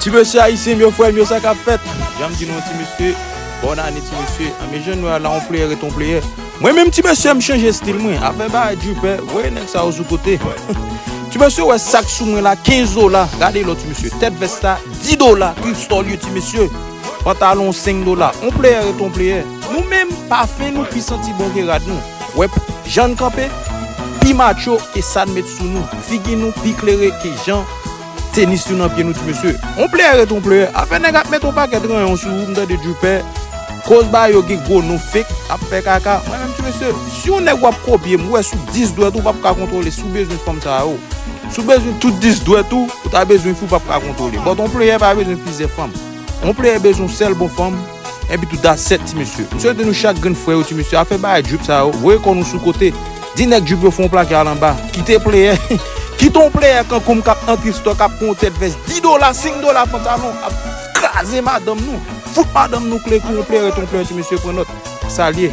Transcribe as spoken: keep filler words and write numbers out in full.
Ti mesye ayisyen m yo, frè m yo, sa k ap fèt? Jan m di nou, ti mesye, bòn ane, ti mesye. An, men jan nou wè la, on player ret on player. Mwen menm, ti mesye, m chanje stil mwen. Afè bagay dripè, voye nèg sa yo sou kote. Ti mesye, wè sa k sou mwen la, kenz dola. Gade lò, ti mesye. Tèt vès la, dis dola. Kristòl ye, ti mesye. Pantalon, senk dola. On player ret on player. Nou menm, pafen nou pi santi bon ke rad nou. Wè jan n kanpe, pi macho ke sa n met sou nou. Figi nou pi klere ke jan tenis yo nan pye nou, ti mesye. On player ret on player. Afè nèg ap met on pakèt ranyon sou ou, m tande dripè. Koz ba yo gen gwo non fake, ap fè kaka. Mwen menm, ti mesye, si yon nèg w ap kopye m, ou wè sou dis dwèt ou p ap ka kontwole, si w bezwen fanm sa yo. Si w bezwen tout dis dwèt ou, ou ta bezwen fi w p ap ka kontwole. But on player pa bezwen plizyè fanm. On player bezwen yon sèl bon fanm, epi tou that's it, ti mesye. M swete nou chak grenn frè yo, ti mesye, afè bagay drip sa yo, voye kò nou sou kote. Di nèg drip yo fè yon plake al anba. Kite player, kite yon player kankou m k ap antre stock, k ap pran yon tèt vès dis dola, senk dola pantalon, ap kraze madanm nou. Fout madanm nou kle kou, on player ret on player, ti mesye, pran nòt. Sa l ye.